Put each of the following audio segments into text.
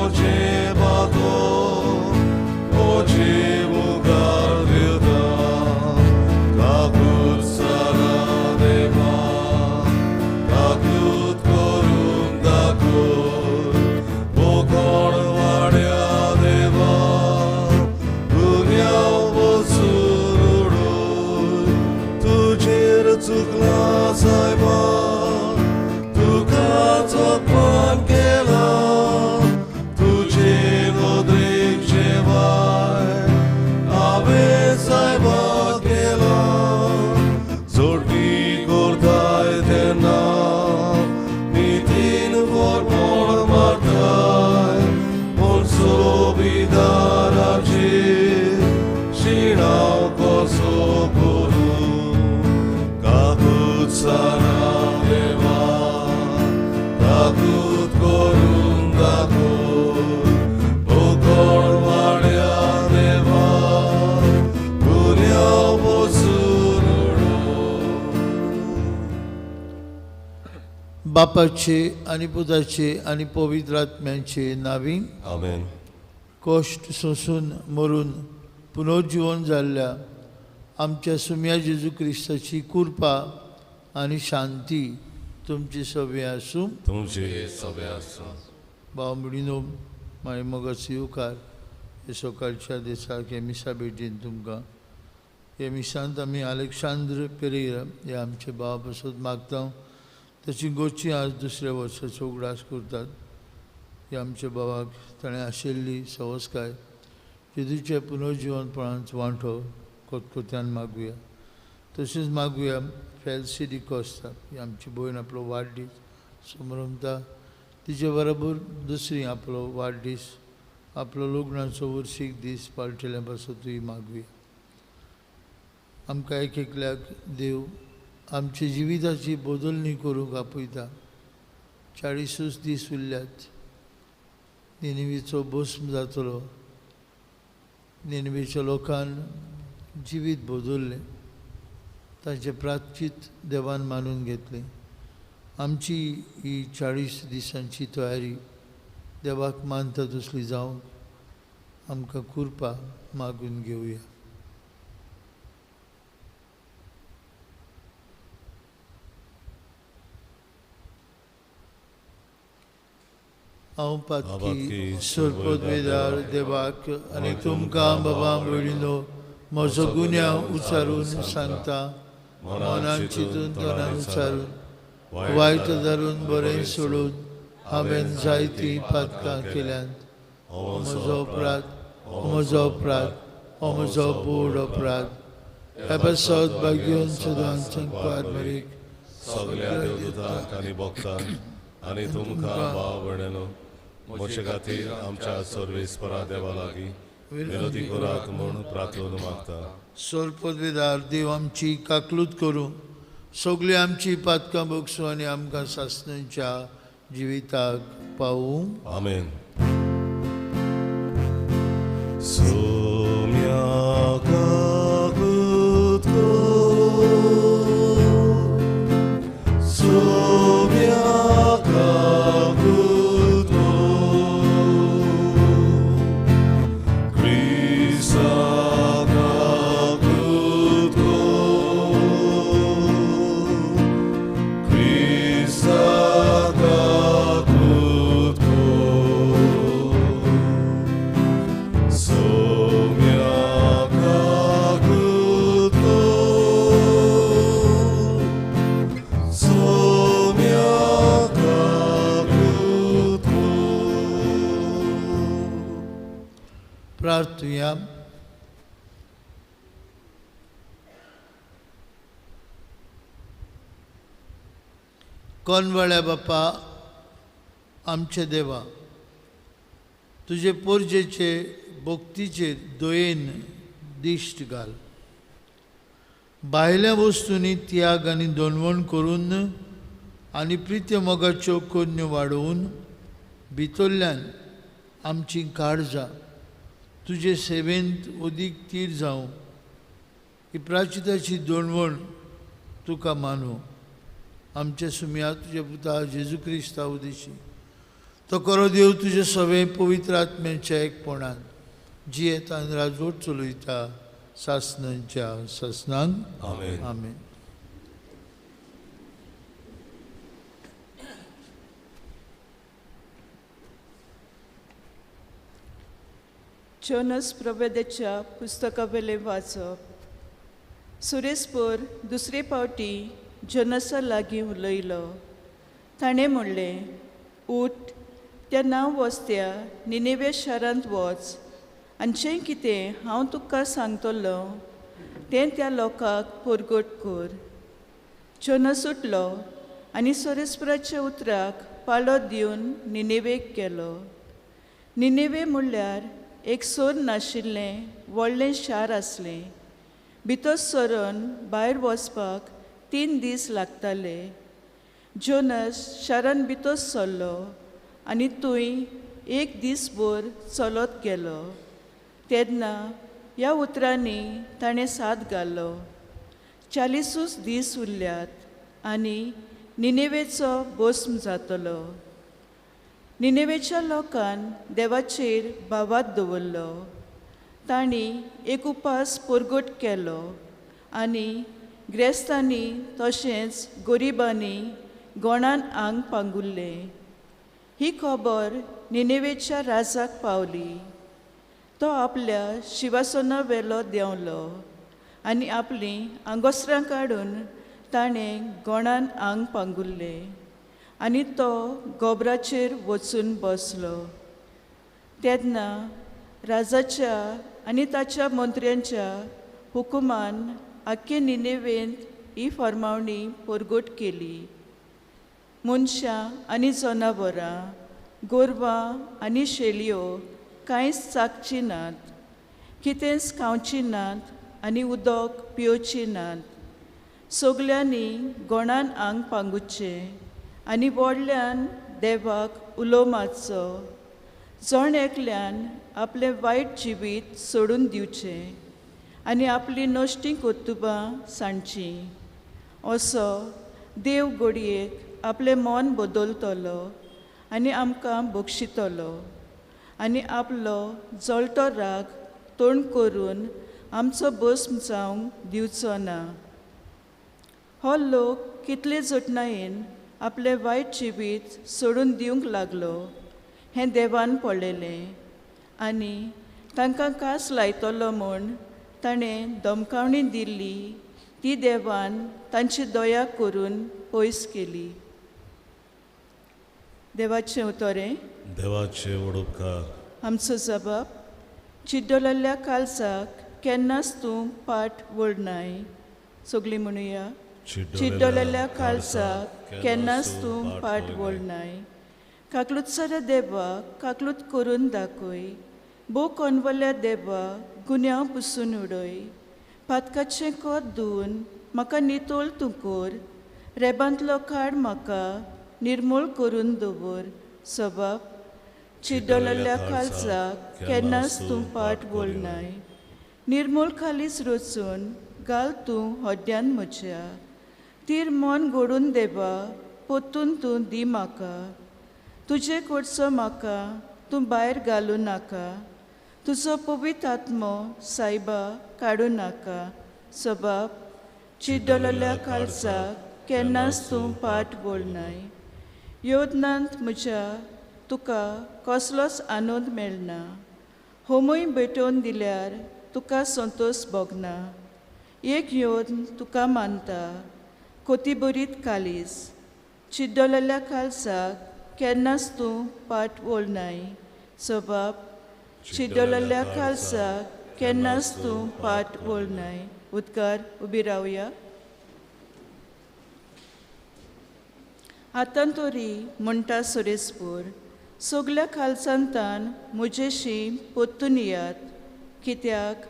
म्हजे बागो म्हजे मुखार दिता काकूत सारा देवा काकूत करून दाखय कोण वाड्या देवा गुन्यांव वचून उडय तुजेर चुकला सायबा तुका अपमान केला तुजे नदरेक जेवाय हांवें सायबा केला जोडणी करताय तेन्ना नितीन फोरमोण मारताय पूण सोबिदाराचेर शिणाव कसो करूं काकूत सारा देवा काकूत करून दाखय ओ कोण वाड्या देवा गुन्यांव वचून उडय. बापाचे आनी पुताचे आनी पवित्र आत्म्याचे नावी. आमेन. कश्ट सोंसून मरून पुनर्जिवन जाल्ल्या आमच्या सुम्या जेजू क्रिस्ताची कृपा आनी शांती तुमची सगळी आसूं. तुमचे सगळे आसूं. भाव भयणीनो, मागीर मोगाचो येवकार हे सकाळच्या दिसाक हे मिसा भेटीन तुमकां. हे मिसांत आमी आलेक्सांद्र पेरेरा हे आमचे भावा पासत मागता. ताची गोची आज दुसऱ्या वर्साचो उगडास करतात. हे आमच्या भावाक ताणें आशिल्ली सवस्काय जेजूच्या पुनर्जिवनपणांत वांटो कोतकोत्यान मागुया. तशेंच मागुया फेल्सी डिकोस्ता ही आमची भयण आपलो वाडदीस समरमता. तिचे बरोबर दुसरी आपलो वाडदीस आपलो लग्नाचो वर्सीक दीस पाळटल्या पासतूय मागुया. आमकां एक एकल्याक देव आमच्या जिविताची बदलणी करूंक आपयता. 40 दीस उरल्यात, निनवेचो भस्म जातलो. निनवेच्या लोकान जिवीत बदललें, तांचें प्राचित देवान मानून घेतलें. आमची ही 40 दिसांची तयारी देवाक मानता तसली जावंक आमकां कृपा मागून घेवया. हांव पातकी सरपदवेदार देवाक आनी तुमकां बाबा भयणीनो म्हजो गुन्यांव उचारून सांगता. मनान चिंतून तनान उचारून वायट धरून बरें सोडून हांवें जायतीं पातकां केल्यांत. म्हजो अपराध, म्हजो अपराध, म्हजो बोड अपराध. ह्या पासत भाग्योन सदांच संकपार मरीक सगळ्या देवदूतांक आनी भक्तांक आनी तुमकां भाव भयणीनो म्हजे खातीर आमच्या सर्वेस्परा देवा लागीं विनोदी करात म्हूण प्रार्थना मागता. सरपदवेदार देव आमची काकलूत करूं, सगळीं आमची पातकां बगसूं आनी आमकां सासणाच्या जिविताक पावूं. आमेन. सोम्या काकूत कर, सोम्या काकूत कर, क्रिस्ता काकूत कर, क्रिस्ता काकूत कर, सोम्या काकूत कर, सोम्या काकूत कर. प्रार्थुया. कोनवळ्या बापा आमचे देवा, तुजे पोरजेचे भक्तीचेर दयेन दिश्ट घाल. भायल्या वस्तूंनी त्याग आनी दोनवण करून आनी प्रित्य मोगाच्यो कोन्यो वाडोवन भितरल्यान आमची काळजां तुजे सेवेंत अदीक तीर जावं. ही प्राचिताची दोनवण तुका मानू. आमच्या सुमया तुज्या पुता जेजू क्रिस्ता उदेशी तो करो देव तुजे सगळे पवित्र आत्म्याच्या एकपणान जियेतान राजवट चलयता सासनांच्या सासनांक. आमेन. आमेन. जोनस प्रवेदेच्या पुस्तकावेलें वाचप. सुरेशपूर दुसरे पावटी जोनसा लागीं उलयलो. ताणें म्हणलें, उठ, त्या नांव वस्त्या निनेवे शारांत वच आनी जें कितें हांव तुका सांगतलो तें त्या लोकांक परगट कर. जोनस उठलो आनी सुरेशपुराच्या उतराक पाळो दिवन निनेवेक गेलो. निनेवे म्हणल्यार एक सोर नाशिल्लें व्हडलें शार आसलें. भितर सरून भायर वचपाक 3 दीस लागताले. जोनस शारान भितर सरलो आनी थंय एक दीसभर चलत गेलो. तेन्ना ह्या उतरांनी ताणें साद घालो, 40 दीस उरल्यात आनी निनेवेचो भस्म जातलो. निनेवेच्या लोकान देवाचेर भावात दवरलो. तांणी एक उपास परगट केलो आनी ग्रेस्तांनी तशेंच गरिबांनी गोणान आंग पांगुरलें. ही खबर निनेवेच्या राजाक पावली. तो आपल्या शिवासना वेलो देंवलो आनी आपलीं आंगोस्त्रां काडून ताणें गोणान आंग पांगुरलें आनी तो गोबराचेर वचून बसलो. तेन्ना राजाच्या आनी ताच्या मंत्र्यांच्या हुकुमान आख्खे निनेवेंत ही फर्मावणी परगट केली. मनशां आनी जनावरां, गोरवां आनी शेलयो कांयच चाकचीं नात, कितेंच खावचीं नात आनी उदक पिवचीं नात. सगल्यांनी गोणान आंग पांगुरचें आनी व्हडल्यान देवाक उलो मारचो. जण एकल्यान आपलें वायट जिवीत सोडून दिवचें आनी आपलीं नश्टीं कर्तुबां सांडचीं. असो देव घडयेक आपलें मन बदलतलो आनी आमकां बक्षितलो आनी आपलो जळटो राग तोंड करून आमचो भस्म जावंक दिवचो ना. हो लोक कितले जतनायेन आपलें वायट जिवीत सोडून दिवंक लागलो हें देवान पळयलें आनी तांकां कास लायतलो म्हूण ताणें धमकावणी दिल्ली ती देवान तांची दया करून पयस केली. देवाचें उतरें. देवाचे उपकार. आमचो जबाब चिड्डलेल्या कालसाक केन्नाच तूं पाट वळनाय. सगळीं म्हणुया, चिड्डलेल्या कालसाक केन्नाच तूं पाट वळनाय. काकलुतसर देवा काकलूत करून दाखय. भोव कोनवल्या देवा गुन्यांव पुसून उडय. पातकाचें कोत धुवन म्हाका नितळ तूं कर. रेबांतलो काड म्हाका निर्मूळ करून दवर. सबाब चिड्डलेल्या कालसाक केन्नाच तूं पाट वळनाय. निर्मूळ खालीच रचून घाल तूं हड्ड्यान म्हज्या. तीर मन घडून देवा पोतून तूं दी म्हाका. तुजे कडचो म्हाका तूं भायर घालूं नाका. तुजो पवित्र आत्मो सायबा काडूं नाका. सबाब चिड्डलेल्या कालसाक केन्नाच तूं पाट वळनाय. योदनांत म्हज्या तुका कसलोच आनंद मेळना. होमूय भेटोवन दिल्यार तुका संतोश भोगना. एक योद्न तुका मानता कोतीबरीत कालीस. चिड्डलेल्या कालसाक केन्नाच तूं पाट वळनाय. सबाब चिड्डलेल्या कालसाक केन्नाच तूं पाट वळनाय. उदकार उबी रावया. आतां तरी म्हणटा सुरेशपूर सगल्या खालसांतान म्हजेशी परतून येयात, कित्याक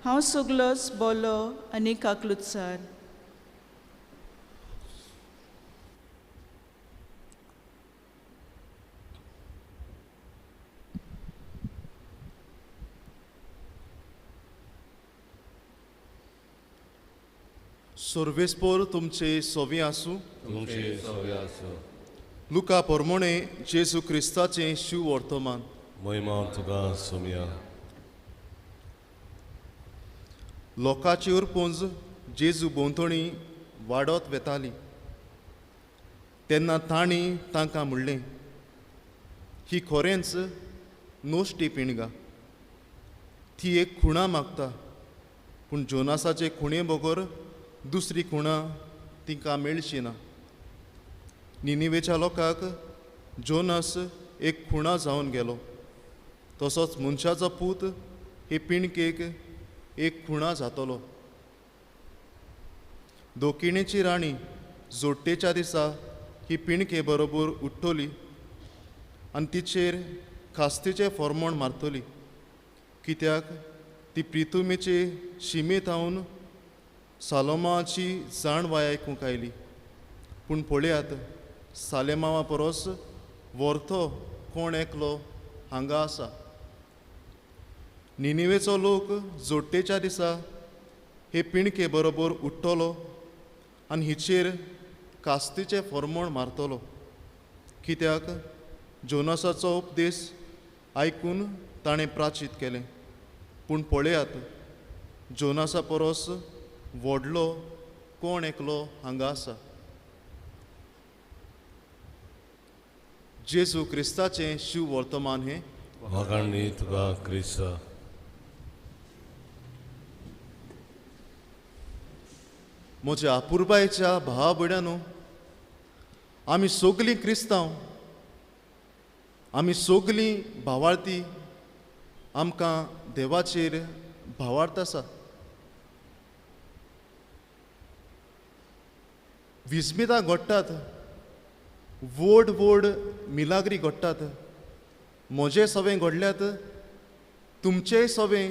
हांव सगलोच बोलो आनी काकलुतसार. सर्वेस्पोर तुमचे सोवी आसूं. तुमचे सोवी आसूं. लुका पोरमोणे जेजू क्रिस्ताचें शिव वर्तमान. महिमा तुका सोमया. लोकाची उरपुंज जेजू भोंवतणी वाडत वेताली तेन्ना तांणी तांकां म्हणलें, ही खरेंच नोश्टी पिणगा. ती एक खुणा मागता, पूण जोनासाचे खुणे बगर दुसरी खुणा तिका मेळची ना. निनिवेच्या लोकांक जोनस एक खुणा जावन गेलो, तसोच मनशाचो पूत हे पिणकेक एक खुणा जातलो. दोकिणेची राणी जोडटेच्या दिसा ही पिणके बरोबर उठ्ठली आनी तिचेर खास्तीचें फॉर्मोण मारतली, कित्याक ती प्रितुमेचे शिमेत हावन सालोमाची जाणवाय आयकूंक आयली. पूण पळयात, सालेमावा परस व्हरतो कोण एकलो हांगा आसा. निनिवेचो लोक जोडटेच्या दिसा हे पिणके बरोबर उठ्ठलो आनी हिचेर कास्तीचें फॉर्मोण मारतलो, कित्याक जोनासाचो उपदेश आयकून ताणें प्राचीत केलें. पूण पळयात, जोनासा परस व्हडलो कोण एकलो हांगा आसा. जेजू क्रिस्ताचें शिव वर्तमान हें. वाखाणणी तुका क्रिस्ता. म्हज्या अपुरबायेच्या भावा भयणांनो, आमी सगलीं क्रिस्तांव, आमी सगलीं भावार्थी, आमकां देवाचेर भावार्थ आसा. विस्मितां घडटात, व्हड व्हड मिलाग्री घडटात. म्हजे सवें घडल्यात, तुमचेय सवें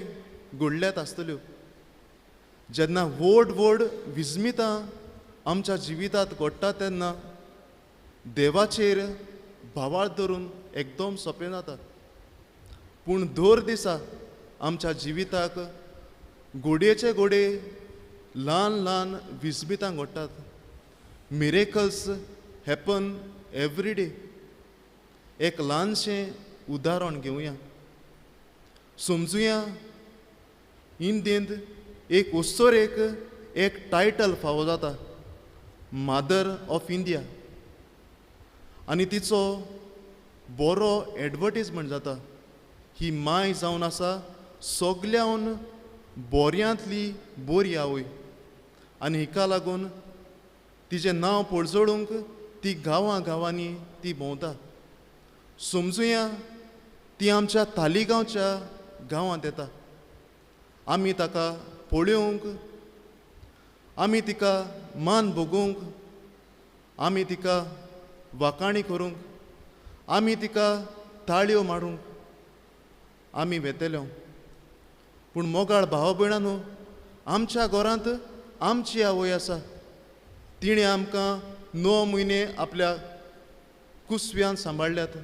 घडल्यात आसतल्यो. जेन्ना व्हड व्हड विस्मितां आमच्या जिवितांत घडटा तेन्ना देवाचेर भावार्थ धरून एकदम सोंपें जाता. पूण दर दिसा आमच्या जिविताक गोडयेचे गोडे ल्हान ल्हान विस्मितां घडटात. Miracles happen every day. एक ल्हानशें उदाहरण घेवया. समजुया, इंडियेंत एक उत्सरेक एक टायटल फावो जाता, मादर ऑफ इंडिया, आनी तिचो बरो एडवर्टीजमेंट जाता. ही माय जावन आसा सगल्यान बोऱ्यांतली बोरी आवय, आनी हिका लागून तिचें नांव पळजोडूंक ती गांवां गांवांनी ती भोंवता. समजुया, ती आमच्या तालिगांवच्या गांवांत येता. आमी ताका पळोवंक, आमी तिका मान भोगूंक, आमी तिका वाखाणी करूंक, आमी तिका ताळयो मारूंक आमी वेतले. पूण मोगाळ भाव भयणांनो, आमच्या घरांत आमची आवय आसा. तिणें आमकां 9 म्हयने आपल्या कुसव्यान सांबाळ्ळ्यात.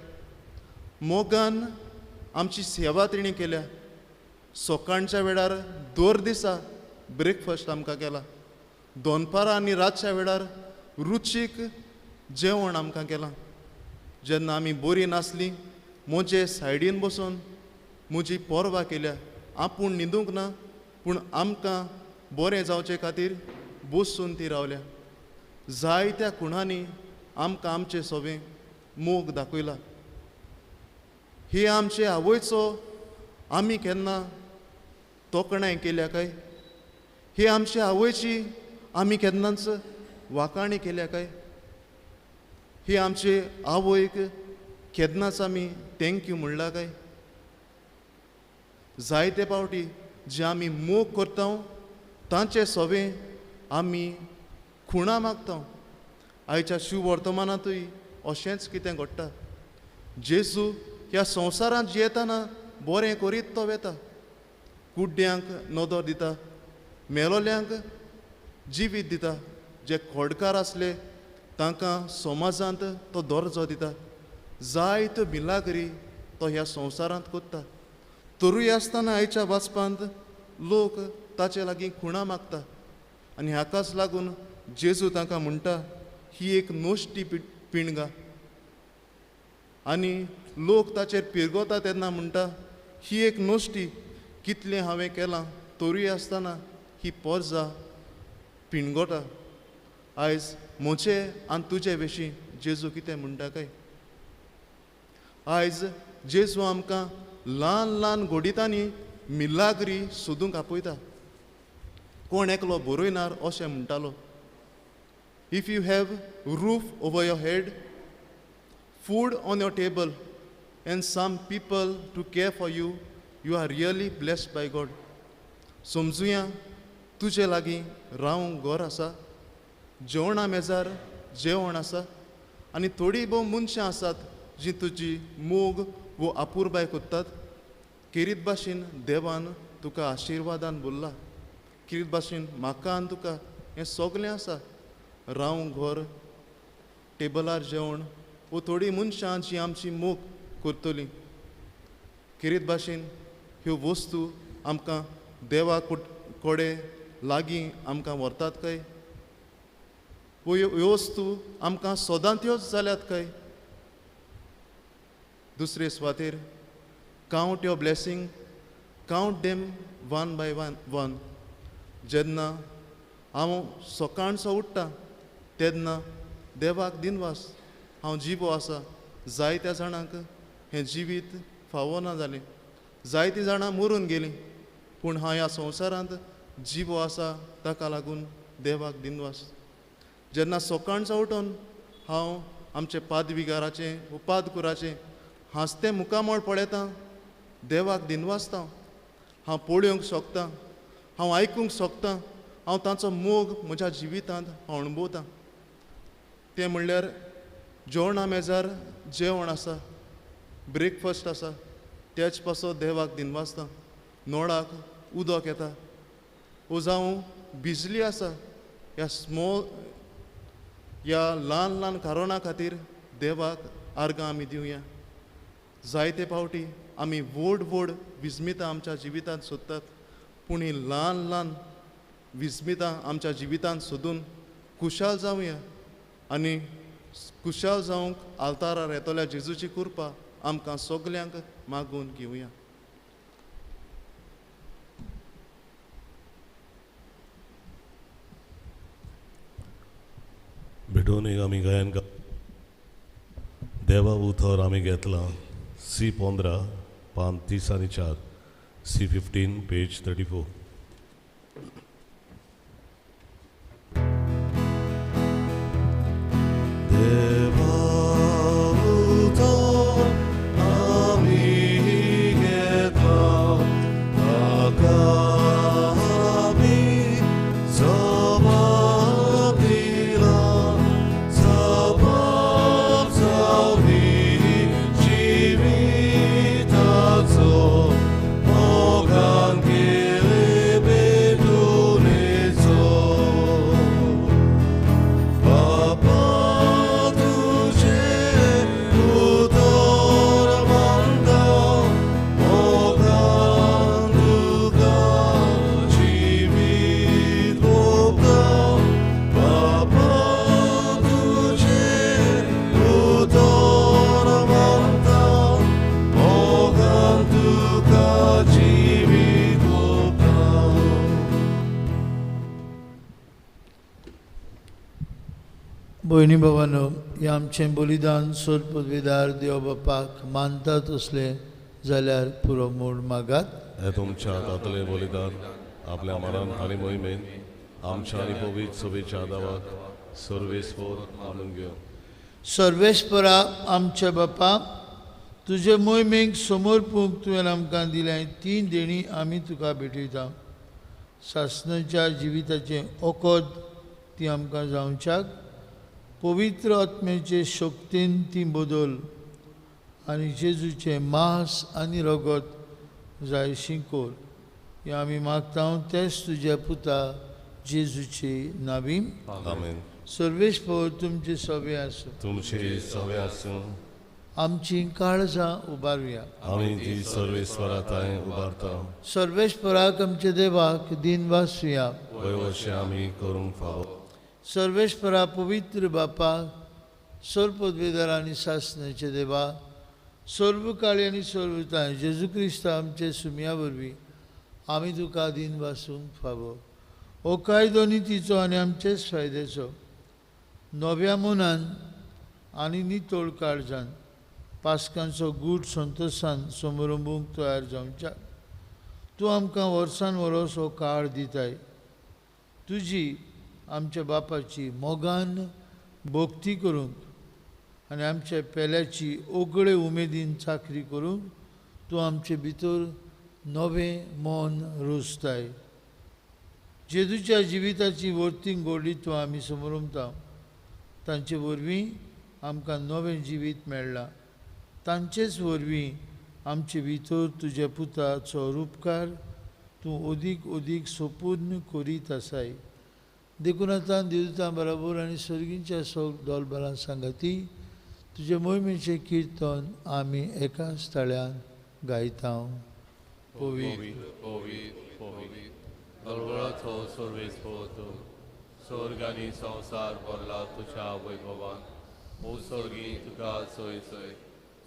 मोगान आमची सेवा तिणें केल्या. सकाळच्या वेळार दर दिसा ब्रेकफास्ट आमकां केला. दनपारां आनी रातच्या वेळार रुचीक जेवण आमकां केलां. जेन्ना आमी बरीं नासलीं, म्हजे सायडीन बसून म्हजी पर्वा केल्या. आपूण न्हिदूंक ना, पूण आमकां बरें जावचे खातीर बसून ती रावल्या. जायत्या खुणांनी आमकां आमचे सोबें मोग दाखयला. ही आमचे आवयचो आमी केन्ना तोखणाय केल्या काय? ही आमचे आवयची आमी केन्नाच वाखाणी केल्या काय? ही आमचे आवयक केन्नाच आमी thank you म्हणला काय? जायते पावटी जे आमी मोग करता तांचे सोबें आमी खुणा मागता. आयच्या शिव वर्तमानांतूय अशेंच कितें घडटा. जेजू ह्या संवसारांत जियेतना बरें करीत तो वेता, कुड्ड्यांक नदर दिता, मेलोल्यांक जिवीत दिता, जे खोडकार आसले तांकां समाजांत तो दर्जो दिता. जायत्यो मिलाग्री तो ह्या संवसारांत करता. तरूय आसतना आयच्या वाचपांत लोक ताचे लागीं खुणां मागता आनी हाकाच लागून जेजू तांकां म्हणटा, ही एक नश्टी पिणगा. आनी लोक ताचेर पिरगोता तेन्ना म्हणटा ही एक नश्टी, कितलें हांवें केलां तरूय आसतना ही पोरजा पिणगोता। आयज म्हजे आनी तुजे विशीं जेजू कितें म्हणटा काय? आयज जेजू आमकां ल्हान ल्हान घोडितांनी मिलाग्री सोदूंक आपयता। कोण एकलो बरयनार अशें म्हणटालो, if you have roof over your head, food on your table and some people to care for you, you are really blessed by God. समजुया तुजे लागीं रावंक घर आसा, जेवणा मेजार जेवण आसा आनी थोडी भोव मनशां आसात जी तुजी मोग वो आपुरबाय करतात। केरीत भाशेन देवान तुका आशिर्वादान भरला, केरीत भाशेन म्हाका आनी तुका हें सगळें आसा, रावंक घर, टेबलार जेवण वो थोडी मनशां जी आमची मोग करतली। केरीत भाशेन ह्यो वस्तू आमकां देवा कडेन लागीं आमकां व्हरतात काय? वो ह्यो वस्तू आमकां सदांत्योच जाल्यात काय? दुसरे सुवातेर count your blessing, count them one by one. जेन्ना हांव सकाळचो उठ्ठा तेन्ना देवाक दिनवास, हांव जिवो आसा। जायत्या जाणांक हें जिवीत फावना जालें, जायतीं जाणां मरून गेलीं, पूण हांव ह्या संवसारांत जिवो आसा ताका लागून देवाक दिनवास। जेन्ना सकाळचो उठून हांव आमचे पादविगाराचें उपादकुराचें हांसतें मुखामळ पळयतां, देवाक दिनवासता। हांव पळोवंक शकता, हांव आयकूंक शकता, हांव तांचो मोग म्हज्या जिवितांत हांव अणभवतां। तें म्हणल्यार जेवणा मेजार जेवण आसा, ब्रेकफास्ट आसा, त्याच पासत देवाक दिनवासता। नळाक उदक येता, ओ जावं बिजली आसा, ह्या स्मॉल ह्या ल्हान ल्हान कारणां खातीर देवाक आर्गां आमी दिवया। जायते फावटी आमी व्हड व्हड विस्मितां आमच्या जिवितांत सोदतात, पूण ही ल्हान ल्हान विस्मितां आमच्या जिवितांत सोदून खुशाल जावया आनी खुशाल जावंक आल्तारार येतल्या जेजूची कृपा आमकां सगल्यांक मागून घेवया। भेटून एक आमी गायन देवा उतर आमी घेतलां सी 15 पान 30 आनी 4, सी 15 पेज 34। देवा उतर आमी घेतलां ताका आमी जबाब दिला, जबाब जावनी जिविताचो मोगान केले भेटुनेचो। बापा तुजें उतर मानता, मोगान तुका जिवीत ओंपता। बापा तुजें उतर मानता, मोगान तुका जिवीत ओंपता। भयणी बाबांनो, हें आमचें बलिदान सोद पदवीदार देव बापाक मानता तसलें जाल्यार पुरो म्हूण मागात। हे तुमच्या हातांतलें बलिदान आपल्या मरान आनी मोहिमेन आमच्या आनी पवित्र सभेच्या दावाक सर्वेस्पर मानून घेवन। सर्वेस्परा आमच्या बापा, तुजे मोहिमेक समर्पूंक तुवें आमकां दिलें तीन देणी आमी तुका भेटयता। सासणाच्या जिविताचें ओकोद ती आमकां जावच्याक पवित्र आत्म्याचे शक्तीन ती बदल आनी जेजूचें मांस आनी रगत जायशी कोर। हें आमी मागता तेच तुज्या पुता जेजूचे नावीन। आमेन। सर्वेस्पर तुमचे सवे आसूं, तुमचे सवे आसूं। आमची काळजां उबारुया, आमी ती सर्वेस्परा थंय उबारता। सर्वेस्पराक आमच्या देवाक दिन वासुया, वय आमी करूंक फावो। सर्वेस्परा पवित्र बापा, सर्वपदवीधर आनी सासणाचे देवा, सर्व काळी आनी सर्व तांय जेजू क्रिस्त आमचे सुमया वरवीं आमी तुका दीन वासूंक फावो. हो कायदो नितीचो आनी आमचेच फायद्याचो. नव्या मनान आनी नितळ काळजान पास्कांचो गूट संतोशान समरंबूंक तयार जावच्या तूं आमकां वर्सान वरोस हो काळ दिताय. तुजी आमच्या बापाची मोगान भक्ती करूंक आनी आमच्या पेल्याची ओगळे उमेदीन चाकरी करूंक तूं आमचे भितर नवें मन रुजताय. जेजूच्या जिविताची वर्तींग गोडी तूं आमी समरमता. तांचे वरवीं आमकां नवें जिवीत मेळ्ळां. तांचेच वरवीं आमचे भितर तुज्या पुताचो रुपकार तूं अदीक अदीक सोपूर्ण करीत आसाय. देखून आतां देवतां बराबर आनी सर्गींच्या सग दोलबरां सांगाती तुजे मोहिमेचें किर्तन आमी एका स्थळ्यान गायता. पवित्र पवित्र पवित्र दोलबळाचो सर्वेस्पर तूं, स्वर्ग आनी संवसार भरला तुज्या वैभवान. ओ स्वर्गी तुका सोय सोय,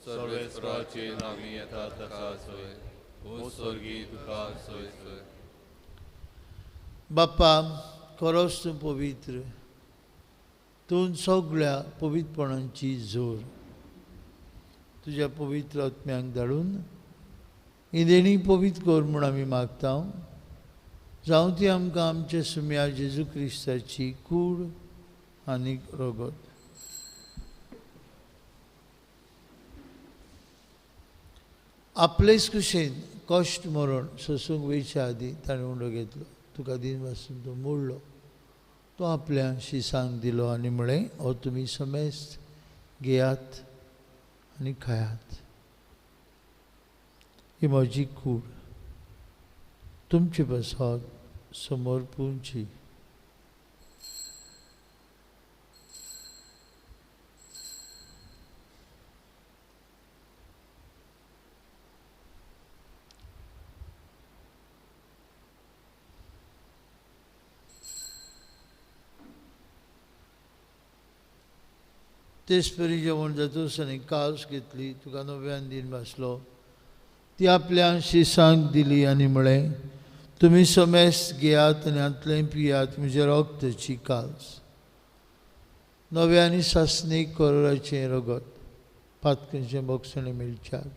सर्वेस्पराचे नामी येता ताका सोय. ओ स्वर्गी तुका सोय सोय. बाप्पा खरोच तूं पवित्र, तूं सगळ्या पवित्रपणांची जोर. तुज्या पवित्र आत्म्यांक धाडून ही देणी पवित्र कर म्हूण आमी मागता. जावं ती आमकां आमच्या सुम्या जेजू क्रिस्ताची कूड आनी रगत. आपलेच कुशेन कश्ट मरण सोसूंक वयच्या आदीं ताणें उंडो घेतलो. तुका दीन वासून तो मोडलो. तो आपल्या शिसांक दिलो आनी म्हळें, हो तुमी समेस्त घेयात आनी खायात. ही म्हजी कूड तुमचे पासत समर्पूंची. तेच परी जेवण जातूच आनी कास घेतली, तुका नव्यान दीन भासलो, ती आपल्या शिसांक दिली आनी म्हळें, तुमी समेस्त घेयात आनी हांतलें पियात म्हजें रगताची कास, नव्या आनी सासणीक करोराचें रगत, पातकांचें बोगसणें मेळच्याक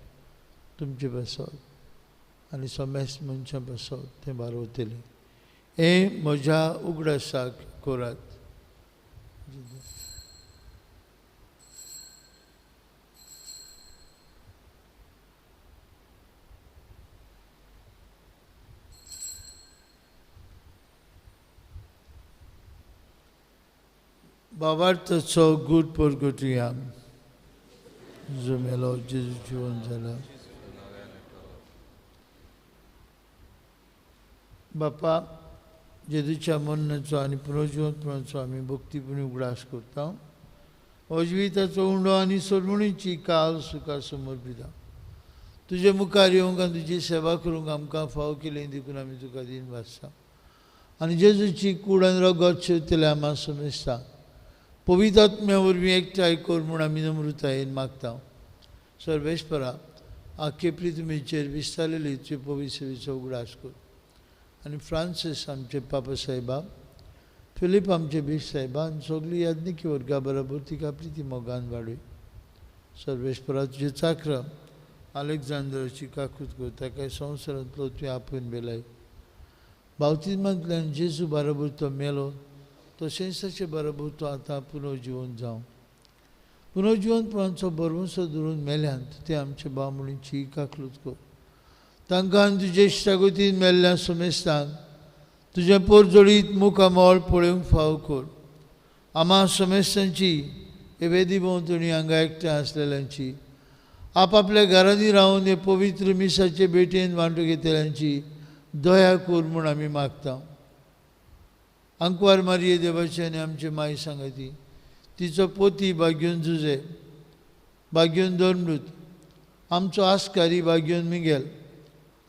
तुमचे पासत आनी समेस्त मनशां पासत तें बारवतलें. हें म्हज्या उगडासाक करात. बाबार्थाचो गूट परगटुया. जो मेलो जेजू जिवन जाला. बापा जेजूच्या मरणाचो आनी पुनर्जिवंतपणाचो आमी भक्तीपणी उगडास करता. हो जिविताचो उंडो आनी सोडवणीची काल सुखा समर्पिता. तुजे मुखार येवंक आनी तुजी सेवा करूंक आमकां फाव केली देखून आमी तुका दीन भासता. आनी जेजूची कूड आनी रगत शेवतले आमा समेस्ता पवित्र आत्म्या वरवीं एकठांय कर म्हूण आमी नम्रतायेन मागता. सर्वेस्परा आख्खे पृथ्वीचेर विस्तारलेली तुजे पवित्र सेवेचो उगडास कर आनी फ्रांसीस आमचे पापा साहेबा, फिलीप आमचे बीश साहेबा आनी सगळी याज्ञिकी वर्गा बरोबर तिका प्रिती मोगान वाडय. सर्वेस्परा तुजे चाक्र अलेक्झांडराची काकूत कर, ताका संवसारांतलो तुवें आपोवन बेलाय. बावतिज्मांतल्यान जेजू बरोबर तो मेलो तशेंच ताचे बरोबर तो आतां पुनर्जिवन जावं. पुनर्जिवनपणाचो भरवंसो धरून मेल्यांत ते आमचे बामणीची काकलूत कर. तांकां आनी तुजे इश्टागतीन मेल्ल्या समेस्तांक तुजें पोरजोडीत मुखामळ पळोवंक फाव कर. आमा समेस्तांची हे वेदी भोंवतणी हांगा एकठांय आसलेल्यांची, आपापल्या घरांनी रावन हे पवित्र मिसाचे भेटेन वांटो घेतल्यांची दया कर म्हूण आमी मागता. आंकवार मारये देवाचे आनी आमचे माई सांगाती, तिचो पोती बाग्योन जुजे, बाग्योन दोनमृत, आमचो आस्कारी बाग्योन मिगेल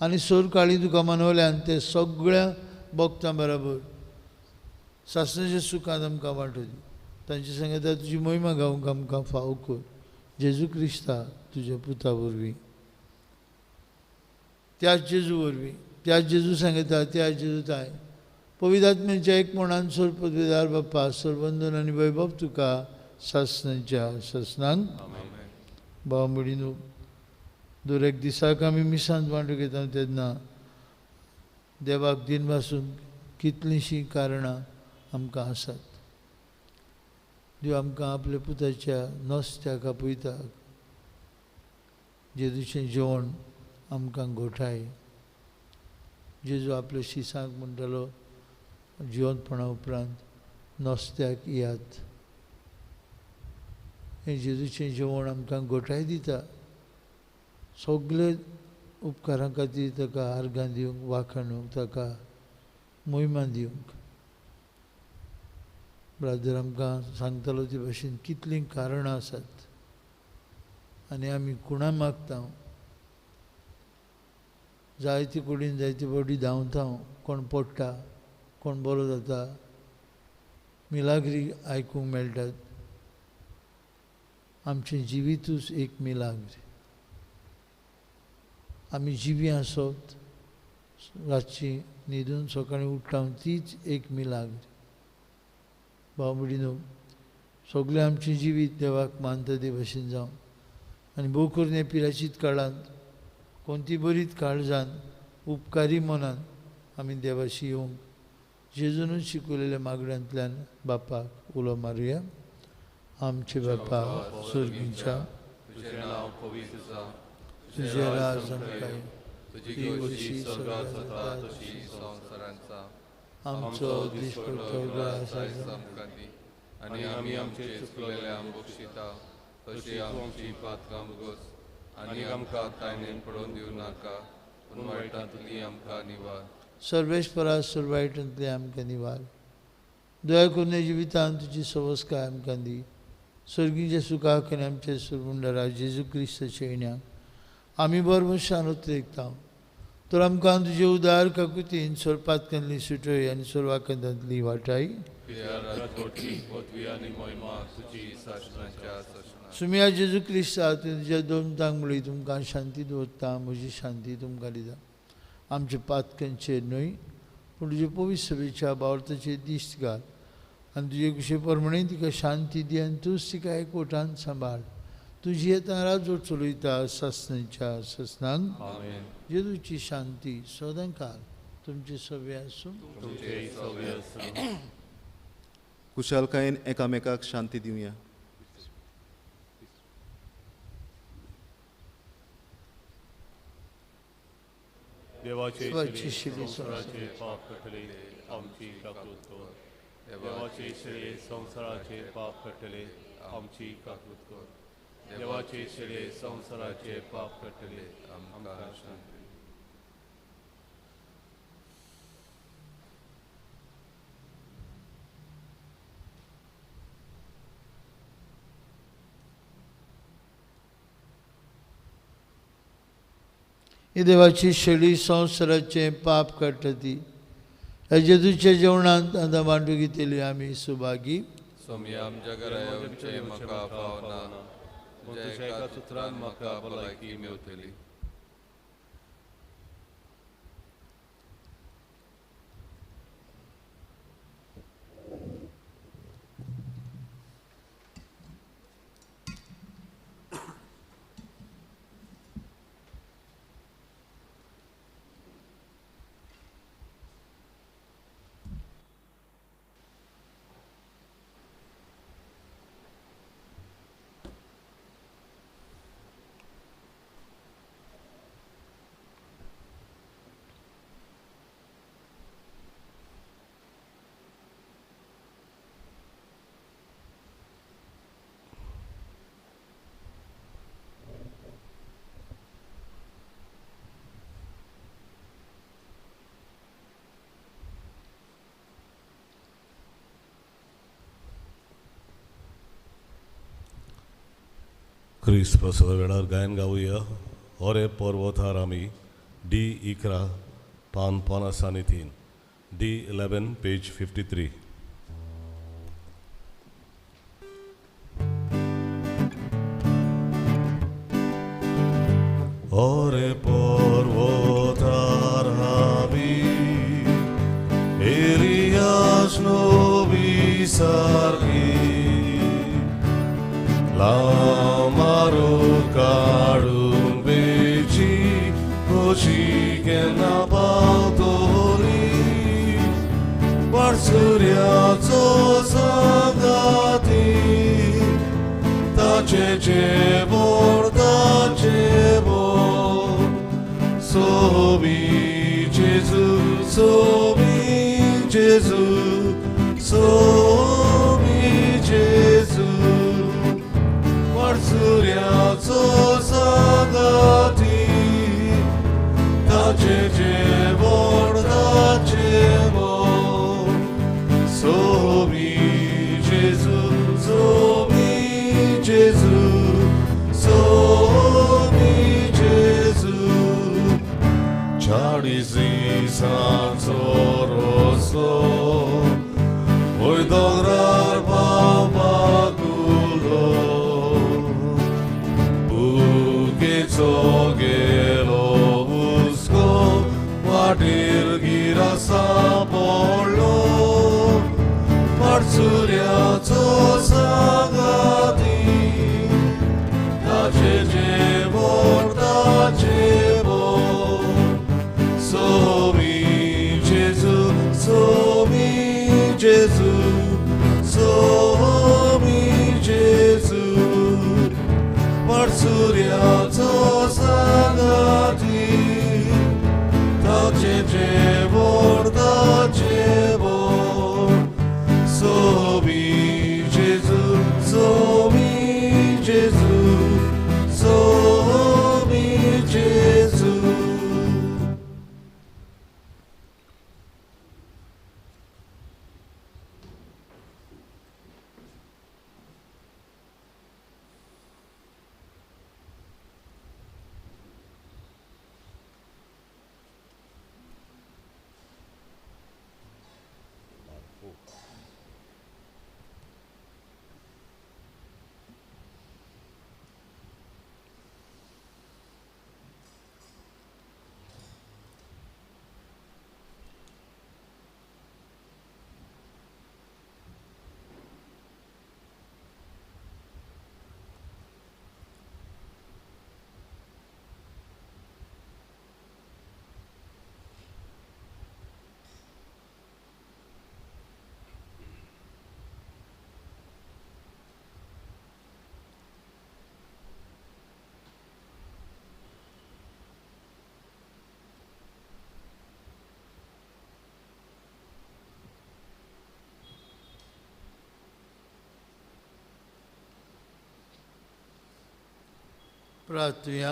आनी सोरकाळी तुका मनवल्यान ते सगळ्या भक्तां बराबर सासणाच्या सुखान आमकां वांटो दी. तांचे सांगाता तुजी मोहिमा गावंक आमकां फाव कर. जेजू क्रिस्ता तुज्या पुता वरवीं. त्याच जेजू वरवीं, त्याच जेजू सांगता, त्याच जेजू ताय पवित्र आत्म्याच्या एकपणान सोर पदवीदार बाप्पा सरबंधन आनी वैभव तुका सासणाच्या सासणांक. भाव भयणींनो, दर एक दिसाक आमी मिसांत वांटो घेता तेन्ना देवाक दिनवासून कितलींशीं कारणां आमकां आसात. देव आमकां आपल्या पुताच्या नस्त्याक आपयता, जेजूचें जेवण आमकां गोठाय. जेजू आपल्या शिसांक म्हणटालो, जिवंतपणा उपरांत नस्त्याक येयात. हें जेजूचें जेवण आमकां गोठाय दिता. सगळे उपकारां खातीर ताका आर्गां दिवंक, वाखाणूंक, ताका मोहिमा दिवंक. ब्रादर आमकां सांगतालो ते भाशेन कितलीं कारणां आसात आनी आमी कुणा मागता, जायते कुडीन जायते फावटी धांवता, कोण पडटा, कोण बरो जाता, मिलाग्री आयकूंक मेळटात. आमचें जिवितूच एक मिलाग्र. आमी जिवी आसत, रातची न्हिदून सकाळीं उठ्ठा तीच एक मिलाग्र. भाव भयणींनो, सगळें आमचें जिवीत देवाक मानता ते भशेन जावं आनी भोव करून हे पिराचीत काळांत कोणती बरीच काळजान उपकारी मनान आमी देवाशी येवंक जेजूनच शिकयलेल्या मागण्यांतल्यान बापाक उलो मारुया. आमचे बापा स्वर्गीच्या, तुजें नांव पवित्र जावं, तुजें राज आमकां येवं, तुजी खोशी स्वर्गांत जाता तशी संवसारांत जावं. आमचो दिसपट्टो ग्रास आयज आमकां दी आनी आमी आमचे चुकलेल्यांक बक्षिता तशी आमची पातकां भोगस आनी आमकां तायनेन पडोवन दिवं नाका, पूण वायटांतली आमकां निवार. सर्वेस्परा सर्वायटांतली आमकां निवार. दया करून जिवितांत तुजी सवस्काय आमकां दी. स्वर्गीच्या सुखाक आनी आमच्या सुरमुंडरा जेजू क्रिस्ताच्या येण्याक आमी बरमशान उतरेकता. तर आमकां तुजे उदार काकुतीन सोरपातकांतली सुटय आनी सोरवाकांतांतली वाटाय. सुमिया जेजू क्रिस्ता, तुवें तुज्या दोन तांगुळी तुमकां शांती दवरता, म्हजी शांती तुमकां दिता. आमच्या पातकांचेर न्हय पूण तुजे पवित्र सभेच्या बावर्थाचेर दिश्ट घाल आनी तुजे कुशे प्रमाणे तिका शांती दी आनी तूंच तिका एकवटान सांबाळ. तुजी येता राजवट चलयता सासणाच्या सासणांक. जेजूची शांती सदांकाळ तुमचे सगळे आसूं. कुशालकायेन एकामेकाक शांती दिवया. देवाचे संवसाराचे पाप कटले आमची काकूत कर. देवाचे शिळे संवसाराचे पाप कटले आमची काकूत कर. देवाचे शिळे संवसाराचे पाप कटले आमकां शांती. ही देवाची शेळी संवसाराचें पाप काडटा ती ह्या जेजूच्या जेवणांत आतां वांटू घेतली आमी सुभागी. सोमया आमच्या घरा येवचें म्हाका फावना, तुज्या एका उतरान म्हाका भलायकी मेवतली. क्रिस्त प्रसादा वेळार गायन गावया. ओरे पर्वतार आमी डी 11 पान 53, डी 11 पेज 53. सारकी लामारो काडून वेची खोशी केन्ना पावतली पाडसुऱ्याचो सांगाती ताचे जेवण ताचे बोर सोबी जेजू सोबी जेजू सोबी जेजू पाडसुऱ्याचो सांगाती ताचे जेवण ताचे बोर सोबी जेजू सोबी जेजू सोबी जेजू 40 दिसांचो रस्तो वयर दोंगरार पावपाक उलो भुकेचो गेलो हुस्को वाटेर गिरासा पडलो पाडसुऱ्याचो सांगाती ताचे जेवण ताचे बोर सोबी जेजू सोबी जेजू सोबी जेजू पाडसुऱ्याचो सांगाती ताचे जेवण ताचे बोर सोबी जेजू सोबी जेजू सोबी जेजू. प्रार्थुया.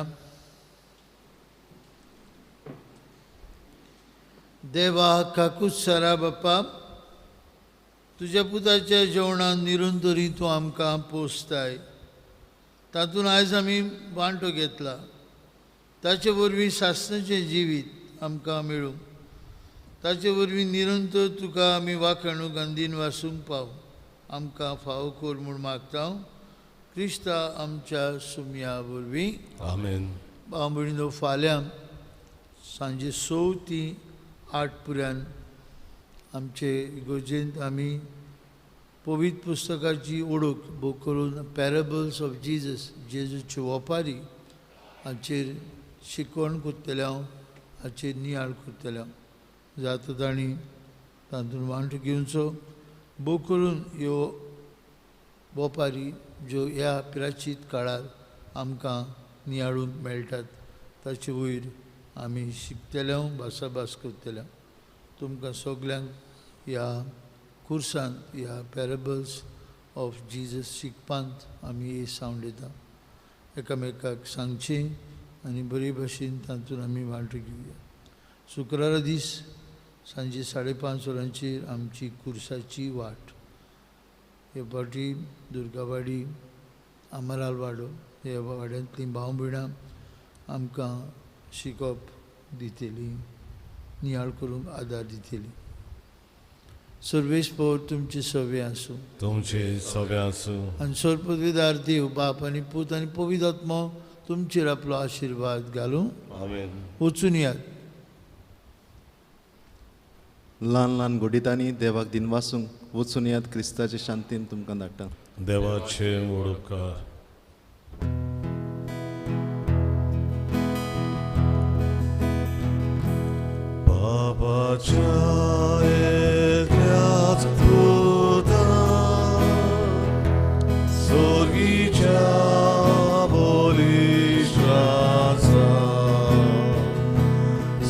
देवा काकुत्सरा बापा तुज्या पुताच्या जेवणान निरंतरी तूं आमकां पोसताय तातूंत आयज आमी वांटो घेतला ताचे वरवीं सासणाचें जिवीत आमकां मेळूं ताचे वरवीं निरंतर तुका आमी वाखाणूंक आनी दिन वासूंक पाव आमकां फावो कर म्हूण मागता क्रिस्ता आमच्या सुमया वरवीं. आमेन. भाव भयणीनो फाल्यां सांजे 6 ते 8 पर्यंत आमचे इगर्जेंत आमी पवित्र पुस्तकाची ओळख बूक करून पॅरेबल्स ऑफ जीजस जेजूच्यो ओपारी हाचेर शिकवण करतले हांव हाचेर नियाळ करतले हांव जाता तांणी तातूंत वांटो घेवचो बूक करून ह्यो ओपारी ज्यो ह्या प्राचीत काळार आमकां नियाळूंक मेळटात ताचे वयर आमी शिकतले भासाभास करतले. तुमकां सगल्यांक ह्या कुर्सांत ह्या पॅरेबल्स ऑफ जीजस शिकपांत आमी सावंड दिता एकामेकाक सांगचें आनी बरे भाशेन तातूंत आमी वांटो घेवया. शुक्रारा दीस सांजे 5:30 वरांचेर आमची कुर्साची वाट हे फावटी दुर्गावाडी आमराल वाडो ह्या वाड्यांतलीं भाव भयणां आमकां शिकोवप दितली नियाळ करूंक आदार दितली. सर्वेस्पर तुमचे सवे आसूं तुमचे सवे आसूं आनी सर्वपदवीदार देव बाप आनी पूत आनी पवित्र आत्मो तुमचेर आपलो आशिर्वाद घालूं. आमेन. वचून यात. ल्हान ल्हान घडितांनी देवाक दिनवासूंक वचून याद क्रिस्ताचे शांतीन तुमकां धाडटा. देवाचे उपकार. बाबाच्या एकल्याच पुता स्वर्गीच्या बलिश्वासा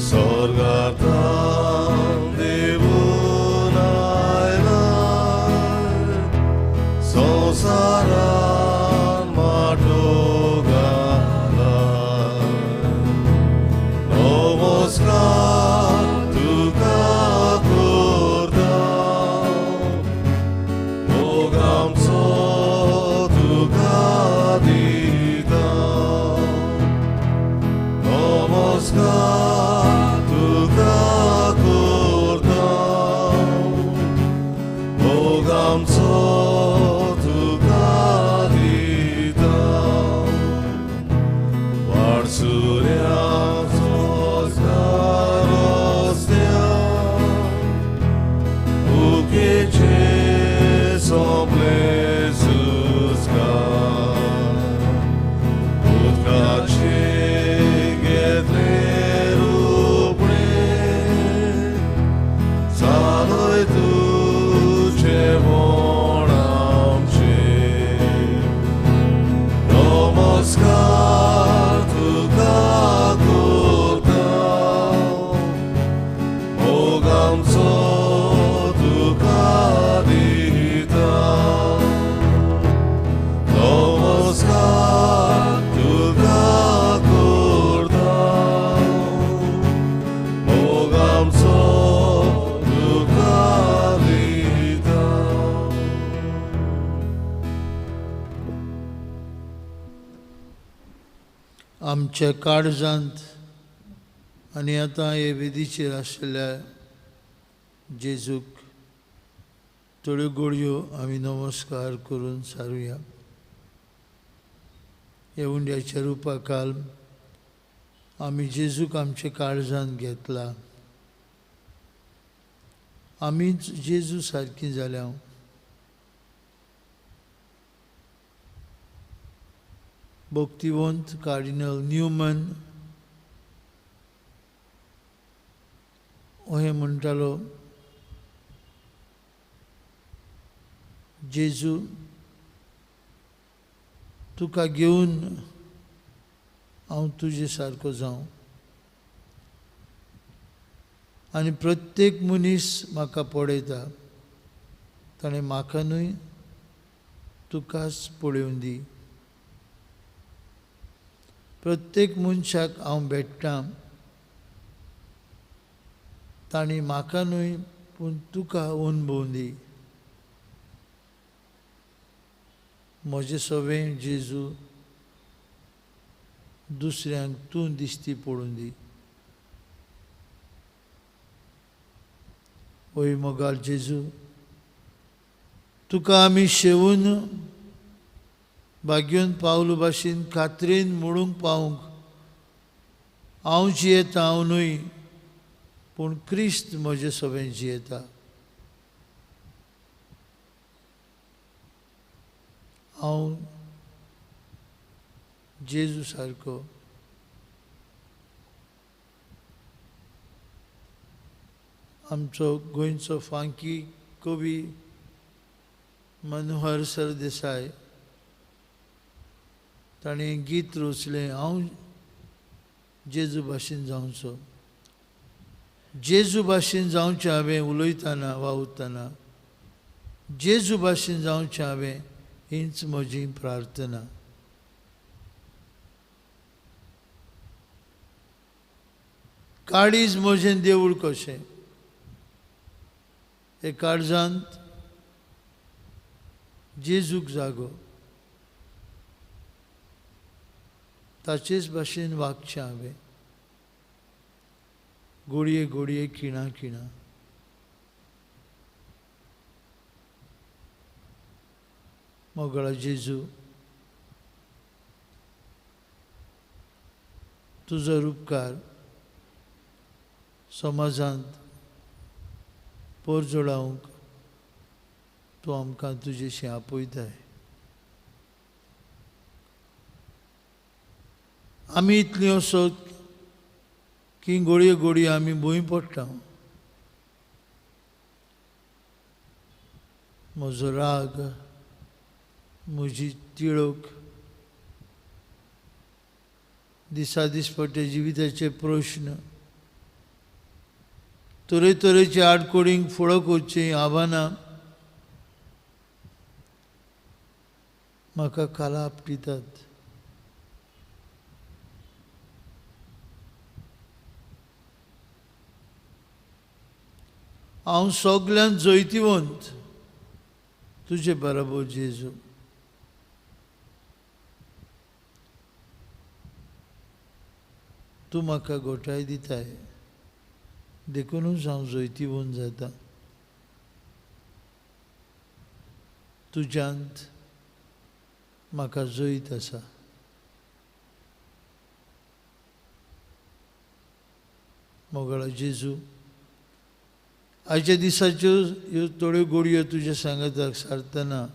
स्वर्गांतल्यान देवून आयला संवसारान माटो घाला. नमस्कार तुका करता मोग आमचो तुका दिता. नमस्कार तुका करता मोग आमचो तुका दिता. वाटसुऱ्याचो रस्त्यार भुकेचे सोंपले सुस्कार उदकाचे घेतले रुपणे चालय तुजें म्हण आमचें. नमस्कार तुका करता मोग आमचो तुका दिता. नमस्कार तुका करता मोग आमचो तुका दिता. आमच्या काळजांत आनी आतां हे वेदीचेर आशिल्ल्या जेजूक थोड्यो गोडयो आमी नमस्कार करून सारुया. ह्या उंड्याच्या रुपाकाल आमी जेजूक आमच्या काळजांत घेतला. आमीच जेजू सारकी जाल्या. भक्तिवंत कार्डिनल न्यूमन अहें म्हणटालो, जेजू तुका घेवन हांव तुजे सारको जावं आनी प्रत्येक मनीस म्हाका पळयता ताणें म्हाका न्हय तुकाच पळोवन दी. प्रत्येक मनशाक हांव भेट्टां तांणी म्हाका न्हय पूण तुका अणभवून दी. म्हजें सगळें जेजू दुसऱ्यांक तूं दिश्टी पडून दी. ओय मोगाल जेजू, तुका आमी शेवून भाग्योन पावलू भाशेन खात्रेन मोडूंक पावूंक हांव जियेता हांव न्हय पूण क्रिस्त म्हजें सगळें जियेता. हांव जेजू सारको आमचो गोंयचो फांकी कवी मनोहर सरदेसाय ताणें गीत रचलें हांव जेजू भाशेन जावचो. जेजू भाशेन जावचें हांवें उलयतना वावुरतना, जेजू भाशेन जावचें हांवें हीच म्हजी प्रार्थना. काळीज म्हजें देवूळ कशें, हे काळजांत जेजूक जागो, ताचेच भाशेन वागचें हांवें गोडये गोडये खिणा खिणा. मोगळा जेजू, तुजो उपकार समाजांत परजळावंक तूं आमकां तुजेशी आपयताय. आमी इतलीं असत की गोडये गोडये आमी भंय पडटा. म्हजो राग, म्हजी तिडक, दिसा दिसपट्टे जिविताचे प्रश्न, तरेतरेचे आडकोडींक फुडो करचीं आव्हानां म्हाका खाला आपटितात. हांव सगल्यांत जैतिवंत तुजे बरोबर जेजू. तूं म्हाका गोठाय दिताय देखूनच हांव जैतिवंत जाता. तुज्यांत म्हाका जैत आसा. मोगाळा जेजू, आयच्या दिसाच्यो ह्यो थोड्यो गोडयो तुज्या सांगाताक सारतना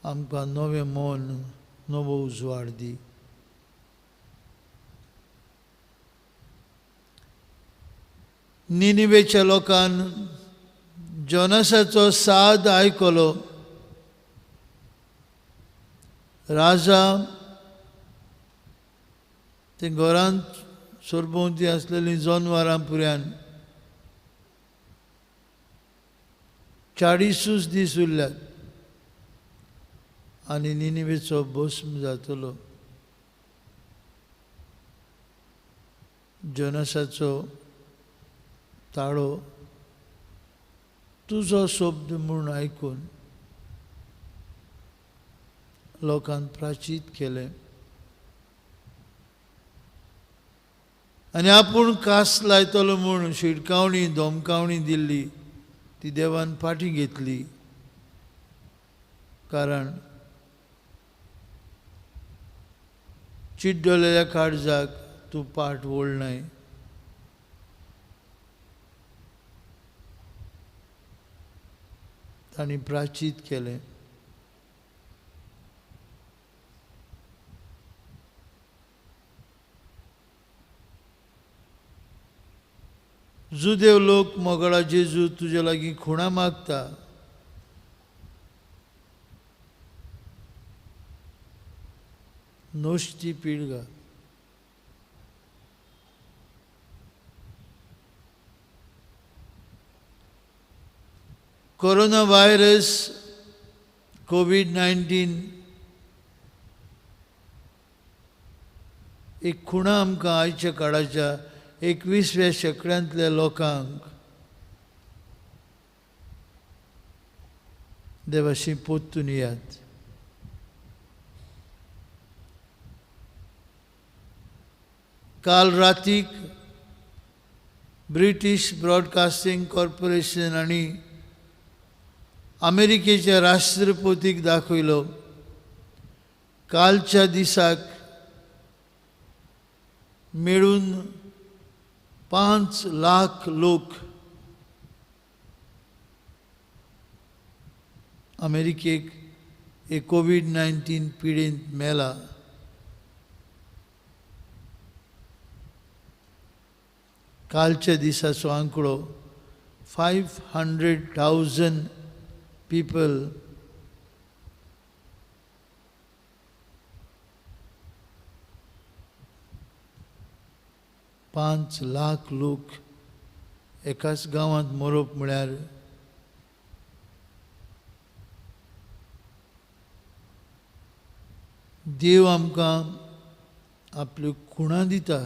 आमकां नवें मन, नवो उजवाड दी. निनिवेच्या लोकान जोनासाचो साद आयकलो. राजा ते घरांत सरभोंवती आसलेलीं जनवरां पुऱ्यान 40 दीस उरल्यात आनी निनिवेचो भस्म जातलो. जोनासाचो ताळो तुजो शब्द म्हूण आयकून लोकांक प्राचीत केलें आनी आपूण कास लायतलो म्हूण शिडकावणी धमकावणी दिल्ली ती देवान फाटीं घेतली. कारण चिड्डलेल्या काळजाक तूं पाट वळनाय. तांणी प्राचीत केलें. जुदेव लोक मोगळा जेजू तुजे लागीं खुणा मागता. नोश्टी पिळगा. कोरोना व्हायरस, कोवीड-19 एक खुणा आमकां आयच्या काळाच्या 21व्या शेंकड्यांतल्या लोकांक देवाशी पोत्तून यात. काल रातीक ब्रिटीश ब्रॉडकास्टिंग कॉर्पोरेशन आनी अमेरिकेच्या राष्ट्रपतीक दाखयलो कालच्या दिसाक मेळून 5 लाख लोक अमेरिकेक हे कोवीड-19 पिडेंत मेला. कालच्या दिसाचो आंकडो 500,000 पीपल 5 लाख लोक एकाच गांवांत मरप म्हळ्यार देव आमकां आपल्यो खुणा दिता.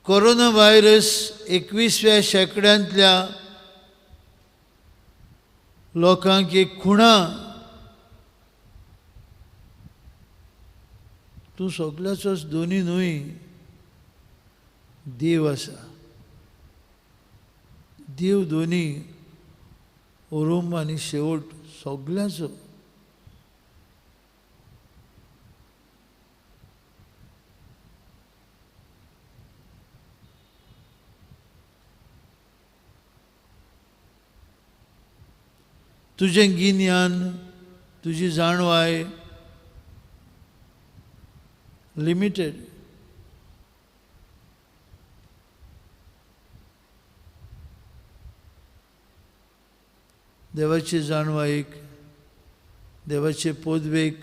कोरोना व्हायरस 21व्या शेंकड्यांतल्या लोकांक एक खुणा. तूं सगल्याचोच दोनी न्हय, देव आसा. देव दोनी, ओरोम आनी शेवट सगल्याचो. तुजें गिन्यान, तुजी जाणवाय लिमिटेड. देवाची जाणवायेक, देवाचे पदवेक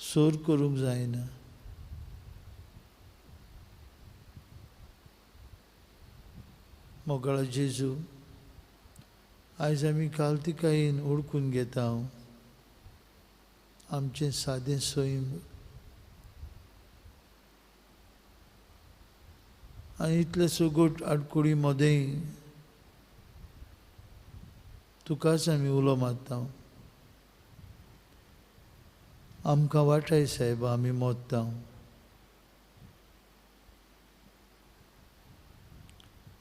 सोर करूंक जायना. मोगाळा जेजू, आयज आमी कालतिकायेन ओळखून घेता आमचें सादें सैम आनी इतले सगट आडकुळी मदें तुकाच आमी उलो मारता. आमकां वाटाय सायबा, आमी मोत्ता.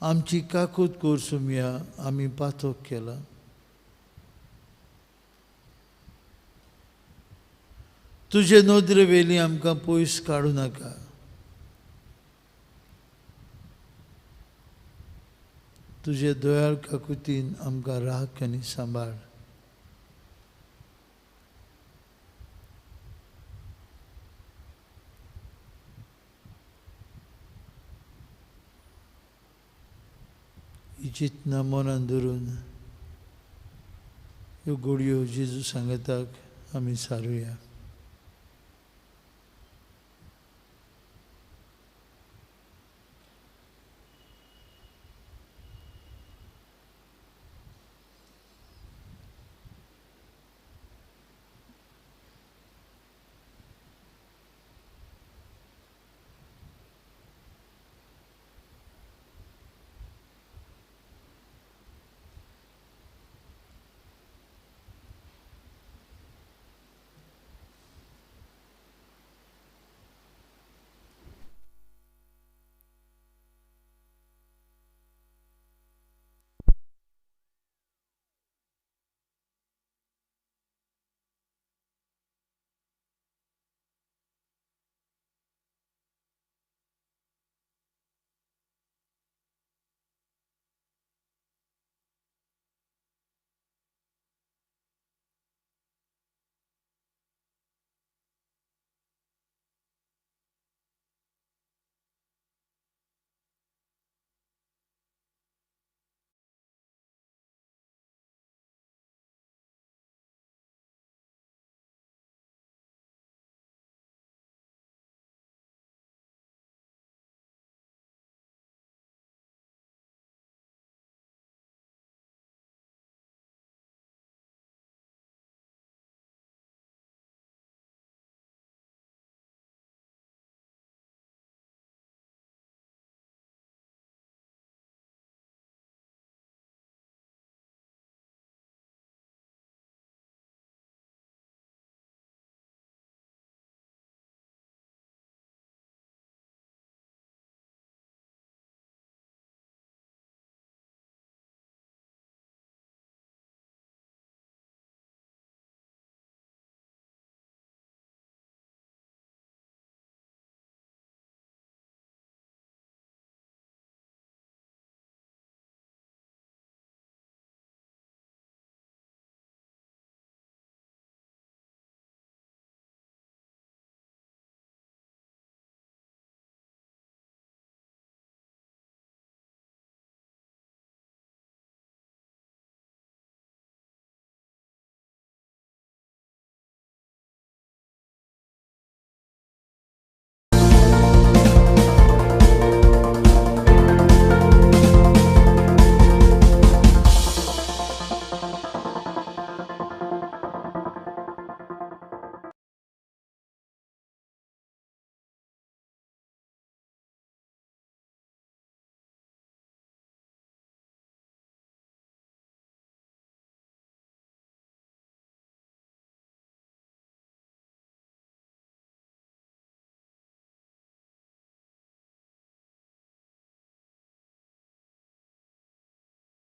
आमची काकूत कर सुमया, आमी पातक केला. तुजे नदरे वेली आमकां पयस काडूं नाका. तुजे दयाळ काकुतीन आमकां राख आनी सांबाळ. ही चिंतना मनान धरून ह्यो गोडयो जेजू सांगाताक आमी सारुया.